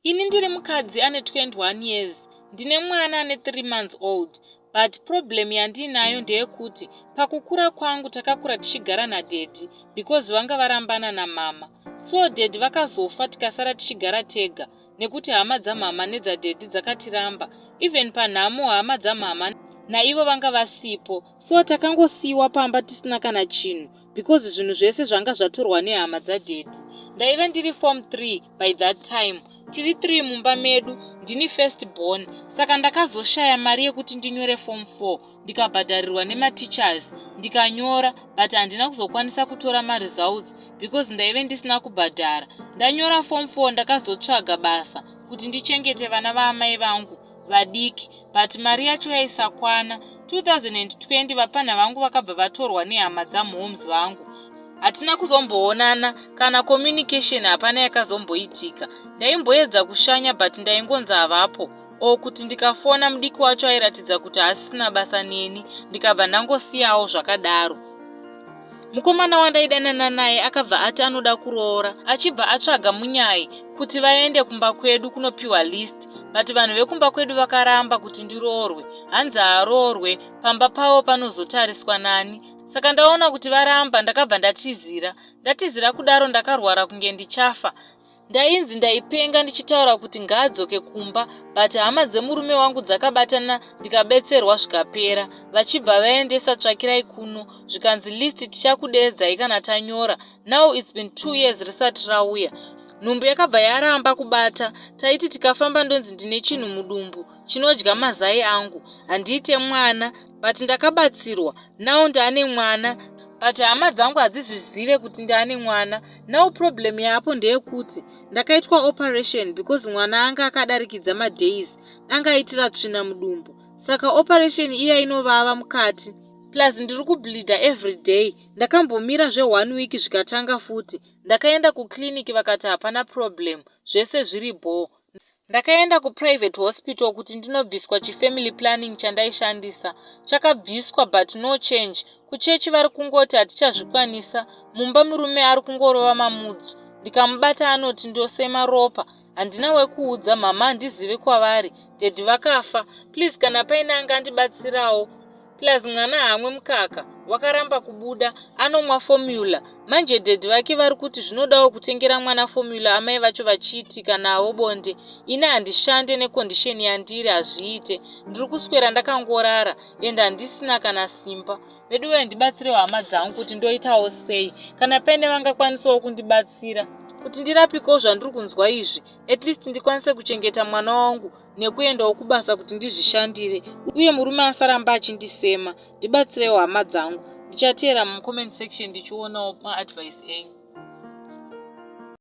Ini ndiri mukadzi ane 21 years, ndine mwana ane 3 months old, but problem yandiinayo ndeyekuti pakukura kwangu takakura tichigara nadaddy because vanga varambana namama. So daddy vakazofa, tikasara tichigara tega nekuti hama dzamama nedzadaddy dzakatiramba. Even panhamo hama dzamama naivo vanga vasipo, so takangosiyiwa pamba tisina kana chinhu because zvinhu zvese zvanga zvatorwa nehama dzadaddy. Ndaive ndiri form 3 by that time. Tiri 3 mumba medu, ndini first born, saka ndakazoshaya mari yekuti ndinyore form 4. Ndikabhadharirwa nemateachers, ndikanyora, but handina kuzokwanisa kutora maresults because ndaive ndisina kubhadhara. Ndanyora form 4, ndakazotsvaga basa kuti ndichengete vana vaamai vangu vadiki, but mari yacho yaisakwana. 2020 vapfanha vangu vakabva vatorwa nehama dzamoms vangu. Hatina kuzomboonana, kana communication hapana yakazomboitika. Ndaimboedza kushanya, but ndaingonzi havapo, o kuti ndikafona mudiki wacho airatidza kuti haasisina basa neni. Ndikabva ndangosiyawo zvakadaro. Mukomana wandaidanana naye akabva ati anoda kuroora, achibva atsvaga munyai kuti vaende kumba kwedu kunopiwa list, but vanhu vekumba kwedu vakaramba kuti ndiroorwe. Hanzi haaroorwe pamba pavo, panozotariswa nani? Saka ndaona kuti varamba, ndakabva ndatizira. Ndatizira kudaro, ndakarwara kunge ndichafa. Ndainzi ndaipenga ndichitaura kuti ngaadzoke kumba, but hama dzemurume wangu dzakabatana, ndikabetserwa, zvikapera. Vachibva vaendesa tsvakirai kuno, zvikanzi list tichakudedzai kana tanyora. Now it's been 2 years risati rauya. Nhumbu yakabva yaramba kubata. Taiti tikafamba ndonzi ndine chinhu mudumbu chinodya mazai angu, handiite mwana, but ndakabatsirwa. Now ndaane mwana, but hama dzangu hadzizvizive kuti ndaane mwana. Now problem yapo ndeyekuti ndakaitwa operation because mwana anga akadarikidza madays, anga aitira tsvina mudumbu. Saka operation iya inovava mukati, plus ndiri kubleeda every day. Ndakambomira zve1 week, zvikatanga futi. Ndakaenda kuclinic, vakati hapana problem, zvese zviri bho. Ndakaenda kuprivate hospital kuti ndinobviswa chifamily planning chandaishandisa. Chakabviswa, but no change. Kuchechi vari kungoti hatichazvikwanisa. Mumba murume ari kungorova mamudzu. Ndikamubata anoti ndosema ropa. Handina wekuudza. Mama handizivi kwavari, daddy vakafa. Please, kana paine angandibatsirawo. Plus mwana haamwe mukaka, wakaramba kubuda, anomwa formula. Manje daddy vake vari kuti zvinodawo kutengera mwana formula, amai vacho vachiitika navo bonde. Ini handishande, necondition yandiri hazviite. Ndiri kuswera ndakangorara ende handisina kana simba. Veduwe, ndibatsirewo hama dzangu kuti ndoitawo sei. Kana paine vangakwanisawo kundibatsira kuti ndirapikewo zvandiri kunzwa izvi, at least ndikwanise kuchengeta mwana wangu nekuendawo kubasa kuti ndizvishandire, uye murume asaramba achindisema. Ndibatsirewo hama dzangu. Ndichateera mucomment section ndichionawo maadvice enyu.